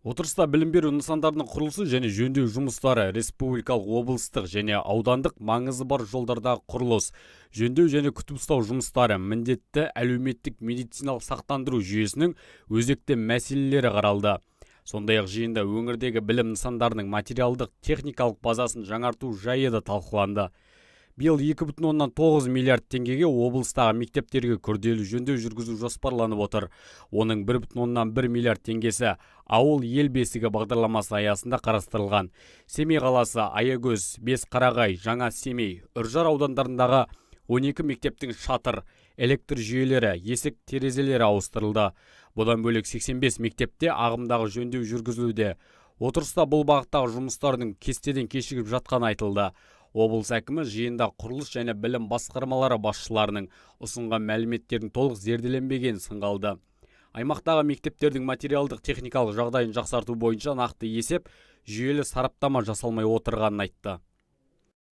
Отырыста білім беру нысандарының құрылысы және жөндеу жұмыстары, республикалық, облыстық және аудандық маңызы бар жолдардағы құрылыс, жөндеу және күтіп ұстау жұмыстары, міндетті әлеуметтік медициналық сақтандыру жүйесінің өзекті мәселелері қаралды. Сондай-ақ жиында өңірдегі білім нысандарының материалдық техникалық базасын жаңарту жайы да талқыланды. Биыл 2,9 миллиард теңгеге облыстағы мектептерге күрделі жөндеу жүргізу жоспарланып отыр. Оның 1,1 миллиард теңгесі «Ауыл — ел бесігі» бағдарламасы аясында қарастырылған. Семей қаласы, Аягөз, Бесқарағай, Жаңа Семей, Үржар аудандарындағы 12 мектептің шатыр, электр жүйелері, есік терезелері ауыстырылды. Бұдан бөлек 85 мектепте ағымдағы жөндеу жүргізілуде. Отырыста бұл бағыттағы жұмыстардың кестеден кешігіп жатқаны айтылды. Облыс әкімі жиында құрылыс және білім басқармалары басшыларының ұсынған мәліметтердің толық зерделенбегенін сынға алды. Аймақтағы мектептердің материалдық техникалық жағдайын жақсарту бойынша нақты есеп, жүйелі сараптама жасалмай отырғанын айтты.